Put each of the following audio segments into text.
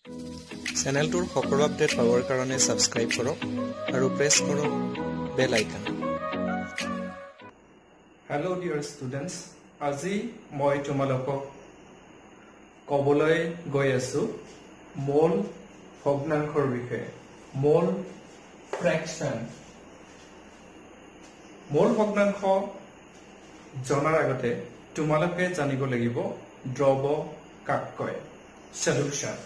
চেনেলটোৰ সকলো আপডেট পাবৰ কাৰণে ছাবস্ক্ৰাইব কৰক আৰু প্ৰেছ কৰক bell icon. Hello' dear students, আজি মই তোমালোকক ক'বলৈ গৈ আছোঁ মৌল ভগ্নাংশৰ বিষয়ে, মৌল ফ্ৰেকশ্যন। মৌল ভগ্নাংশ জনাৰ আগতে তোমালোকে জানিব লাগিব দ্ৰৱ কাক কয়, সলিউশ্যন।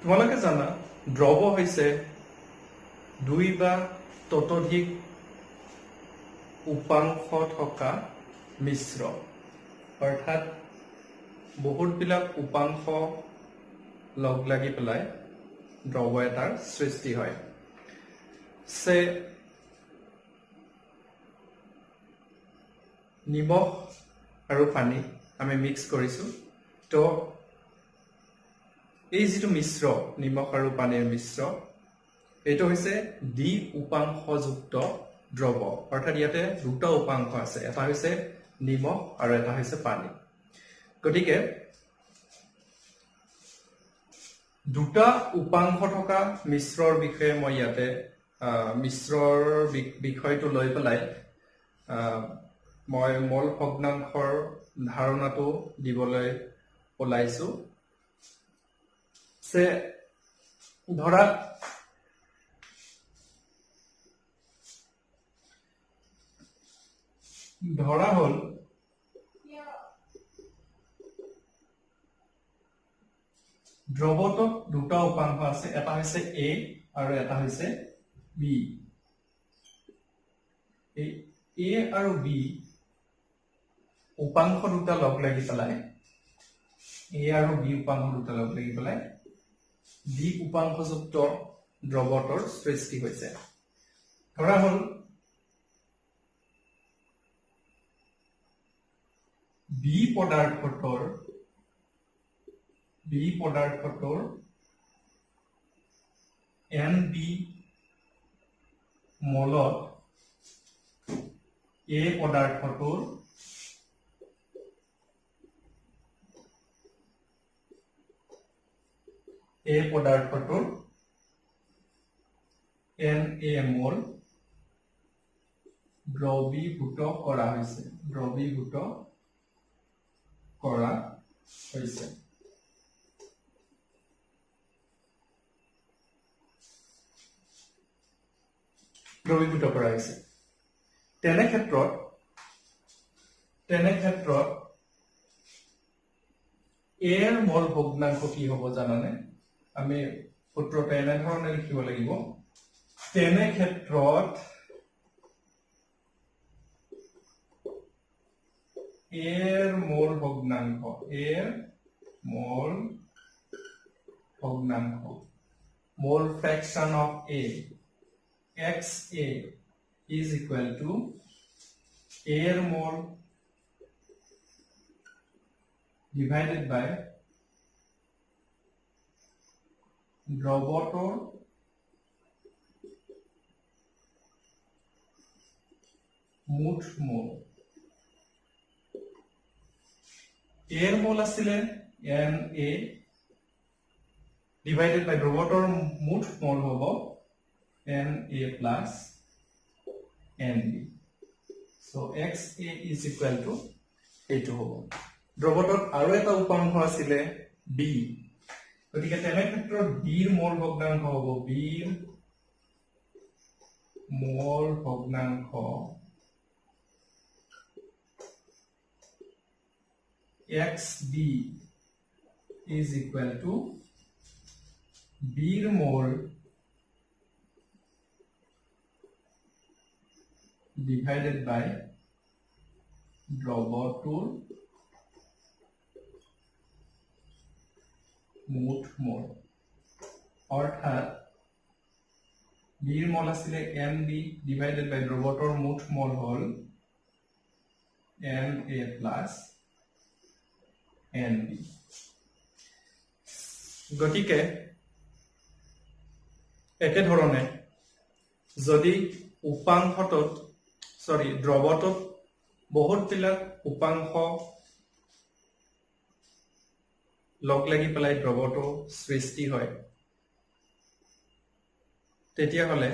তোমালোকে জানা দ্ৰৱ হৈছে দুই বা ততোধিক উপাংশ থকা মিশ্ৰ, অৰ্থাৎ বহুতবিলাক উপাংশ লগ লাগি পেলাই দ্ৰৱ এটাৰ সৃষ্টি হয়। নিমখ আৰু পানী আমি মিক্স কৰিছো, তো এই যিটো মিশ্ৰ, নিমখ আৰু পানীৰ মিশ্ৰ, এইটো হৈছে দ্বি উপাংশযুক্ত দ্ৰৱ, অৰ্থাৎ ইয়াতে দুটা উপাংশ আছে, এটা হৈছে নিমখ আৰু এটা হৈছে পানী। গতিকে দুটা উপাংশ থকা মিশ্ৰৰ বিষয়ে মই ইয়াতে মিশ্ৰৰ বিষয়টো লৈ পেলাই মই মৌল ভগ্নাংশৰ ধাৰণাটো দিবলৈ ওলাইছো। ধৰা ধৰা হ'ল দ্ৰৱটোত দুটা উপাংশ আছে, এটা হৈছে এ আৰু এটা হৈছে বি। এই এ আৰু বি উপাংশ দুটা লগ লাগি পেলাই, এ আৰু বি উপাংশ দুটা লগ লাগি পেলাই দ্বি উপাংশযুক্ত দ্ৰৱটোৰ সৃষ্টি হৈছে। ধৰা হ'ল বি পদাৰ্থটোৰ এন বি মলত এ পদাৰ্থটোৰ এন এ মল দ্ৰৱীভূত কৰা হৈছে, দ্ৰৱীভূত কৰা হৈছে। দ্ৰৱীভূত কৰা হৈছে। তেনে ক্ষেত্ৰত এৰ মৌল ভগ্নাংশ কি হ'ব জানানে? আমি সূত্ৰটো এনেধৰণে লিখিব লাগিব, তেনে ক্ষেত্ৰত এৰ মৌল ভগ্নাংশ, এৰ মৌল ভগ্নাংশ, mole fraction of A, X A is equal to এৰ মৌল ডিভাইডেড বাই দ্ৰৱটোৰ মুঠ মৌল। এৰ মৌল আছিলে এন এ ডিভাইডেড বাই দ্ৰৱটোৰ মুঠ মৌল হ'ব N A plus N B. So' X A is equal to এইটো হ'ব। দ্ৰৱটোত আৰু এটা উপাংশ আছিলে বি, গতিকে তেনে ক্ষেত্ৰত বিৰ মৌল ভগ্নাংশ হ'ব, বিৰ মৌল ভগ্নাংশ X B is equal to বিৰ মৌল ডিভাইডেড বাই দ্ৰৱটোৰ মুঠ মৌল। অৰ্থাৎ বিৰ মৌল আছিলে এন বি ডিভাইডেড বাই দ্ৰৱটোৰ মুঠ মৌল হ'ল N A plus N B. গতিকে একেধৰণে যদি উপাংশটোত দ্ৰৱটোত বহুতবিলাক উপাংশ লগ লাগি পেলাই দ্ৰৱটো সৃষ্টি হয়, তেতিয়াহ'লে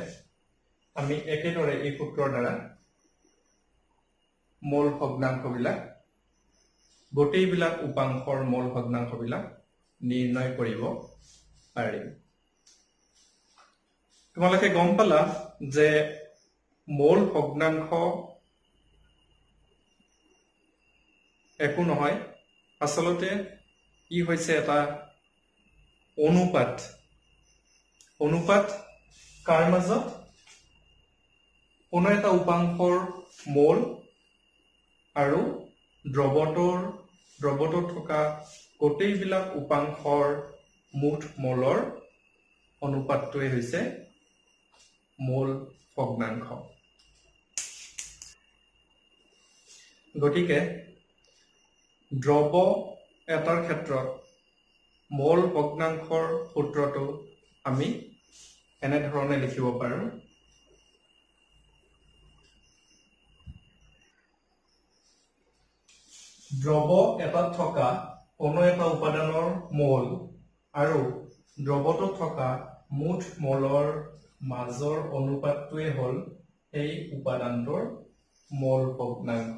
আমি একেদৰে এই সূত্ৰৰ দ্বাৰা মৌল ভগ্নাংশবিলাক, গোটেইবিলাক উপাংশৰ মৌল ভগ্নাংশবিলাক নিৰ্ণয় কৰিব পাৰিম। তোমালোকে গম পালা যে মৌল ভগ্নাংশ একো নহয়, আচলতে ই হৈছে এটা অনুপাত। অনুপাত কাৰ মাজত? কোনো এটা উপাংশৰ মৌল আৰু দ্ৰৱটোত থকা গোটেইবিলাক উপাংশৰ মুঠ মৌলৰ অনুপাতটোৱে হৈছে মৌল ভগ্নাংশ। গতিকে দ্ৰৱ এটাৰ ক্ষেত্ৰত মৌল ভগ্নাংশৰ সূত্ৰটো আমি এনেধৰণে লিখিব পাৰোঁ। দ্ৰৱ এটাত থকা কোনো এটা উপাদানৰ মৌল আৰু দ্ৰৱটোত থকা মুঠ মৌলৰ মাজৰ অনুপাতটোৱে হ'ল সেই উপাদানটোৰ মৌল ভগ্নাংশ।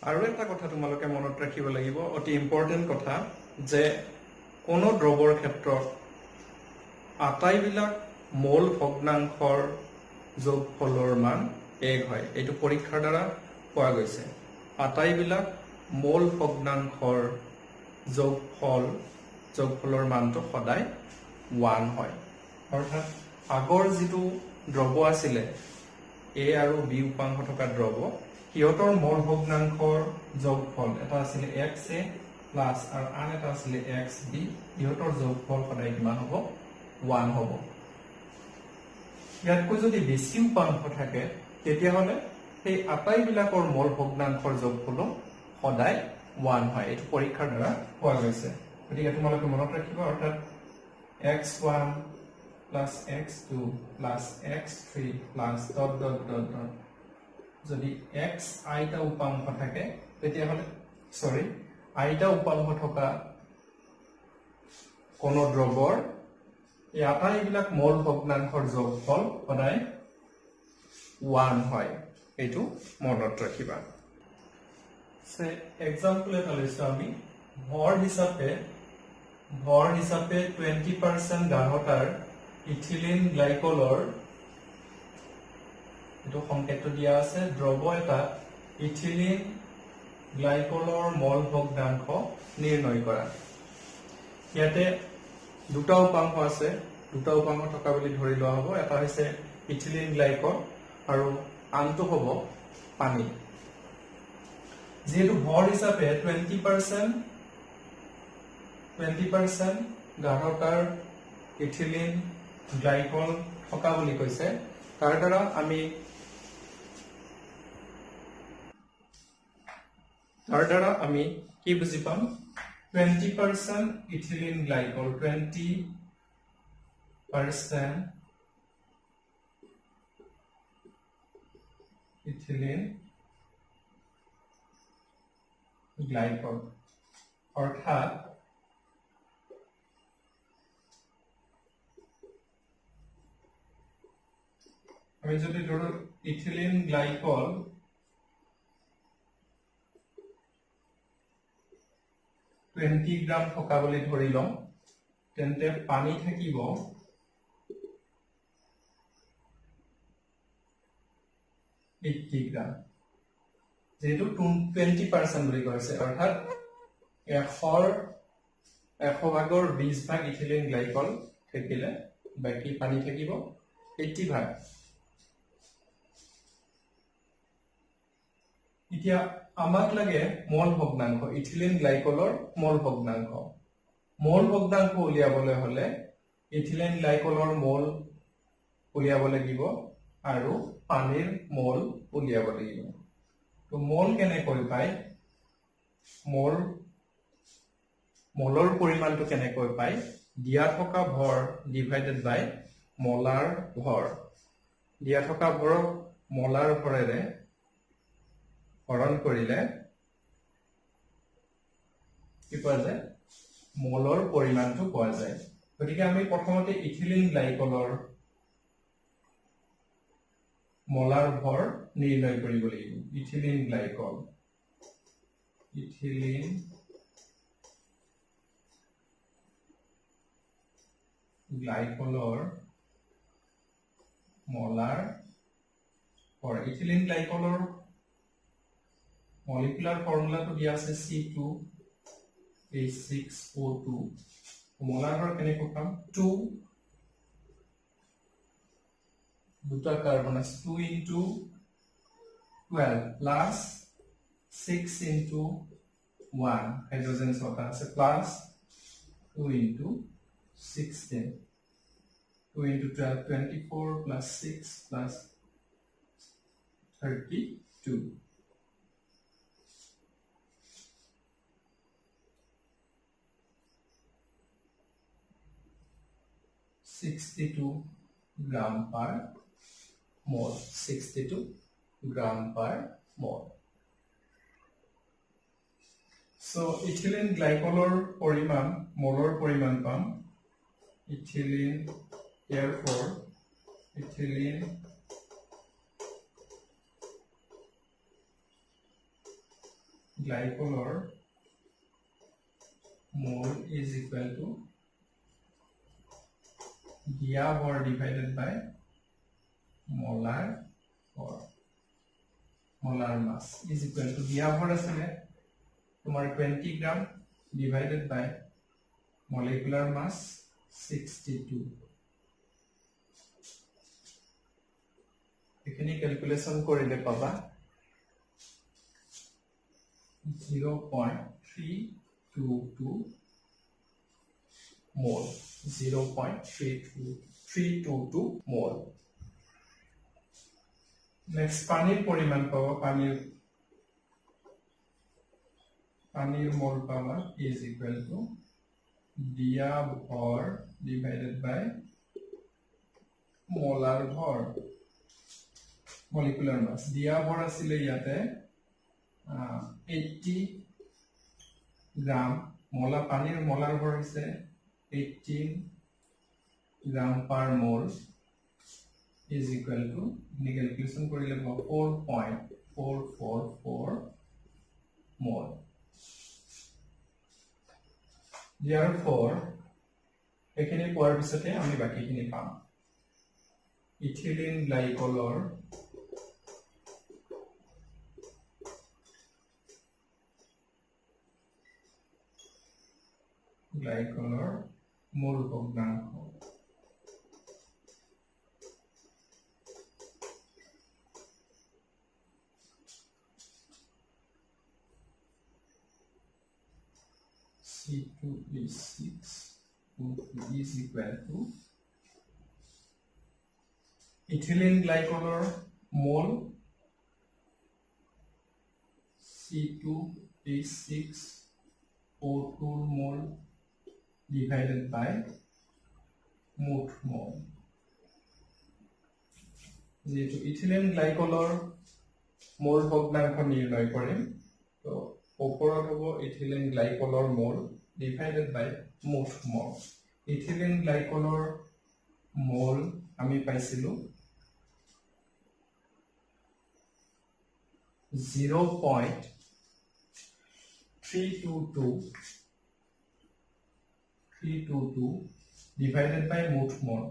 আৰু এটা কথা তোমালোকে মনত ৰাখিব লাগিব, অতি ইম্পৰ্টেণ্ট কথা, যে কোনো দ্ৰৱৰ ক্ষেত্ৰত আটাইবিলাক মৌল ভগ্নাংশৰ যোগফলৰ মান এক হয়। এইটো পৰীক্ষাৰ দ্বাৰা পোৱা গৈছে। আটাইবিলাক মৌল ভগ্নাংশৰ যোগফলৰ মানটো সদায় 1 হয়। অৰ্থাৎ আগৰ যিটো দ্ৰৱ আছিলে এ আৰু বি উপাংশ থকা দ্ৰৱ, সিহঁতৰ মৌল ভগ্নাংশৰ যোগফল এটা আছিলে এক্স এ প্লাছ আৰু আন এটা আছিলে এক্স বি, সিহঁতৰ যোগফল সদায় কিমান হ'ব? 1 হ'ব। ইয়াতকৈ যদি বেছি উপাংশ থাকে তেতিয়াহ'লে সেই আটাইবিলাকৰ মৌল ভগ্নাংশৰ যোগফলো সদায় 1 হয়। এইটো পৰীক্ষাৰ দ্বাৰা পোৱা গৈছে। গতিকে তোমালোকে মনত ৰাখিবা, অৰ্থাৎ x1 plus x2 plus x3 plus dot dot dot dot, যদি এক্স আইটা উপাংশ থাকে তেতিয়াহ'লে আইটা উপাংশ থকা কোনো দ্ৰৱৰ এই আটাইবিলাক মৌল ভগ্নাংশৰ যোগফল সদায় 1 হয়। এইটো মনত ৰাখিবা। এক্সাম্পল এটা লৈছো আমি, ভৰ হিচাপে 20% গাঢ়তাৰ ইথিলিন গ্লাইকলৰ, এইটো সংকেতটো দিয়া আছে, দ্ৰৱ এটা ইথিলিন গ্লাইকলৰ মৌল ভগ্নাংশ নিৰ্ণয় কৰা। ইয়াতে দুটা উপাংশ আছে, দুটা উপাংশ থকা বুলি ধৰি লোৱা হ'ব। এটা হৈছে ইথিলিন গ্লাইকল আৰু আনটো হ'ব পানী। যিহেতু ভৰ হিচাপে 20% গাঢ়তাৰ ইথিলিন গ্লাইকল থকা বুলি কৈছে, তাৰ দ্বাৰা আমি কি বুজি পাম? 20% ইথিলিন গ্লাইকল, 20% ইথিলিন গ্লাইকল, অৰ্থাৎ আমি যদি ধৰো ইথিলিন গ্লাইকল 20 গ্ৰাম থকা বুলি ধৰি লওঁ, তেন্তে পানী থাকিব 80 গ্ৰাম। যিহেতু 20% বুলি কৈছে, অৰ্থাৎ এশ ভাগৰ 20 ভাগ ইথিলিন গ্লাইকল থাকিলে বাকী পানী থাকিব 80 ভাগ। এতিয়া আমাক লাগে মৌল ভগ্নাংশ, ইথিলিন গ্লাইকলৰ মৌল ভগ্নাংশ। মৌল ভগ্নাংশ উলিয়াবলৈ হলে ইথিলিন গ্লাইকলৰ মৌল উলিয়াব লাগিব আৰু পানীৰ মৌল উলিয়াব লাগিব। তো মৌল কেনেকৈ পায়, মৌলৰ পৰিমাণটো কেনেকৈ পায়? দিয়া থকা ভৰ ডিভাইডেড বাই মলাৰ ভৰ। দিয়া থকা ভৰক মলাৰ ভৰেৰে হৰণ কৰিলে কি পোৱা যায়? মলৰ পৰিমাণটো পোৱা যায়। গতিকে আমি প্ৰথমতে ইথিলিন গ্লাইকলৰ মলাৰ ভৰ নিৰ্ণয় কৰিব লাগিব। ইথিলিন গ্লাইকল, ইথিলিন গ্লাইকলৰ মলাৰ ভৰ। ইথিলিন গ্লাইকলৰ মলিকুলাৰ ফৰ্মুলাটো দিয়া আছে C2H6O2। মলাৰ ভৰ কেনেকৈ পাম? 2, দুটা কাৰ্বন আছে, 2 into 12 plus 6 into 1, hydrogen ছটা আছে, plus 2 into 16, 2 into 12, 24 plus 6 plus 32। 62 gram per mole, 62 gram per mole. So ethylene গ্লাইকলৰ পৰিমাণ, মলৰ পৰিমাণ পাম। Ethylene, therefore ethylene গ্লাইকলৰ mole is equal to দিয়া ভৰ ডিভাইডেড বাই মলাৰ ভৰ, molar mass is equal to দিয়া ভৰ আছিলে তোমাৰ 20 gram divided by molecular mass 62। এইখিনি কেলকুলেশ্যন কৰিলে পাবা 0.322 mole, 0.322 mole. Next পানীৰ পৰিমাণ পাবা, পানীৰ মোল পাবা is equal to দিয়া ভৰ ডিভাইডেড বাই মলাৰ ভৰ, মলিকুলাৰ মাছ। দিয়া ভৰ আছিলে ইয়াতে 80 গ্ৰাম, মলা পানীৰ মলাৰ ভৰ হৈছে 18 gram per mole is equal to, calculation কৰিলে পাব 4.444 mole. Therefore এইখিনি পোৱাৰ পিছতে আমি বাকীখিনি পাম। ইথিলিন গ্লাইকলৰ মোল ভগ্নাংশ C2H6O2 is equal to ethylene গ্লাইকলৰ mole C2H6O2 mole divided by মুঠ মোল। যিহেতু ইথিলিন গ্লাইকলৰ মোল ভগ্নাংশ নিৰ্ণয় কৰিম, তো ওপৰত হ'ব ইথিলিন গ্লাইকলৰ মোল ডিভাইডেড বাই মুঠ মোল। ইথিলিন গ্লাইকলৰ মোল আমি পাইছিলো 0.322, 322 divided by মুঠ মোল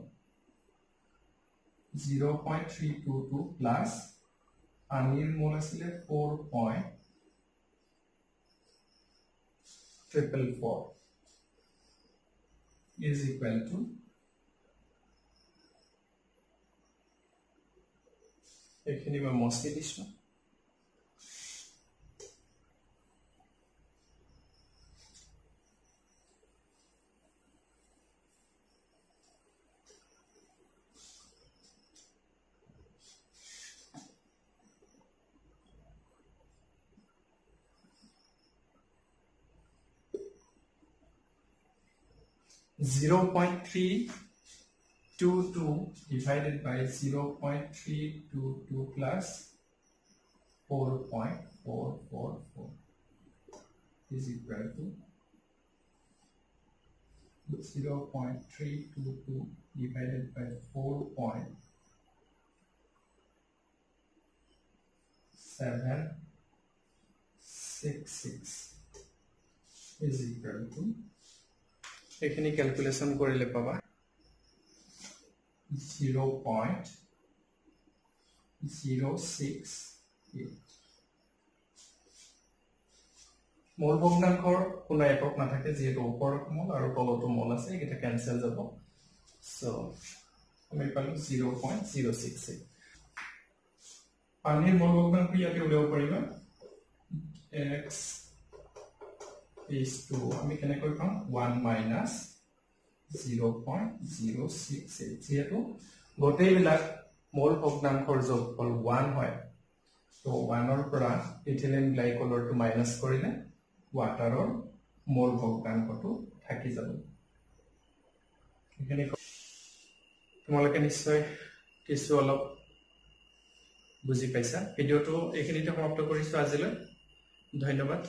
0.322 plus পানীৰ মোল আছিলে 4.444 is equal to এইখিনি মই মচি দিছো। 0.32 22 divided by 0.322 plus 4.444 is equal to 0.322 divided by 4.766 is equal to, এইখিনি ক্যালকুলেশন কৰিলে পাবা 0.068। মূল ভগ্নাংশৰ কোনো একক নাথাকে, যিহেতু ওপৰত মূল আৰু তলতো মূল আছে, এইকেইটা কেনচেল যাব। চ' আমি পালো 0.068। পানীৰ মূল ভগ্নাংশ ইয়াতে উলিয়াব পাৰিবা এক্স এইচ টু আমি কেনেকৈ পাম 1 মাইনাছ 0.068, যিহেতু গোটেইবিলাক মূল ভগ্নাংশৰ যোগফল 1 হয়, তো 1ৰ পৰা ইথিলিন গ্লাইকলৰটো মাইনাছ কৰিলে ৱাটাৰৰ মূল ভগ্নাংশটো থাকি যাব। এইখিনি তোমালোকে নিশ্চয় কিছু অলপ বুজি পাইছা। ভিডিঅ'টো এইখিনিতে সমাপ্ত কৰিছোঁ আজিলৈ। ধন্যবাদ।